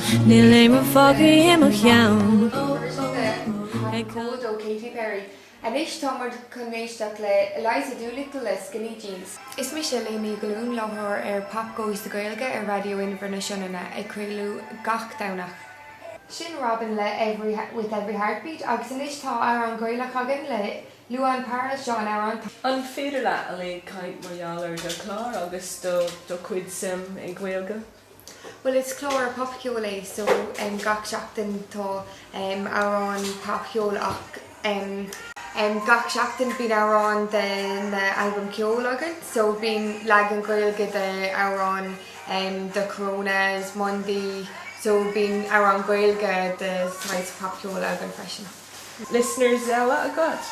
Níl aon rud fágtha i mo cheann. Ag Cód ó Katy Perry. Anois tá muid chun éisteacht le Eliza Doolittle le Skinny Jeans. Is mise Léa Ní Ghlúin, láithreoir ar Pop Goes the Gaeilge ar Raidió Inbhir na Sionainne, ag craoladh gach Domhnach. Sin Robyn le Every With Every Heartbeat agus anois tá amhrán Gaelach againn le Luan Pearl, seo an amhrán. An féidir leat a caint mar gheall ar do chlár agus do do chuid suim i Gaeilge? Bhuel is clár popcheoil é so gach seachtain tá amhrán popcheoil ach gach seachtain bíonn amhrán de na albaim ceoil againn so bíonn leagan Gaeilge de amhrán The Coronas, Mundy so bíonn amhrán Gaeilge de saghas popcheoil againn freisin. Listeners eile agat?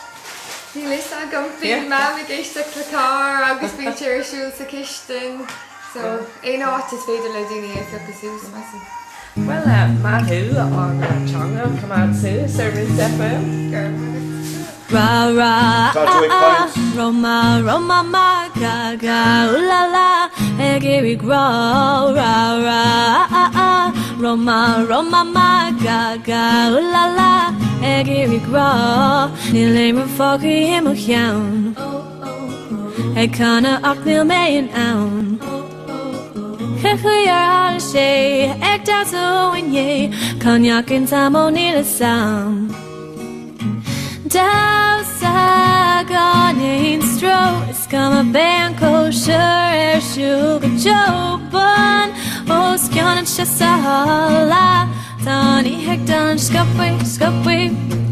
Níl fhios agam, bíonn Mam ag éisteacht sa charr agus bíonn sé ar siúl sa chistin so aon áit is féidir le daoine é a phiocadh suas, measaim. Bhuel, maith thú an teanga a choimeád suas ar Rince FM. Go raibh maith agat. Ra ra Tá tú ag ah caint. Roma Roma ma ga ga ooh la la ag iarraidh grá ra ra ah ah Roma Roma ma ga ga ooh la la ag iarraidh grá Níl aon rud fágtha i mo cheann ag canadh ach níl mé in ann Cén chaoi ar tharla sé ag damhsa ó inné Cognac an t-am ó níl fhios a'm. Damhsa gan aon stró Is cuma beidh an cóisir ar siúl go deo Bun os cionn anseo sa halla Tá an oíche ag dul an sciobtha, sciobtha.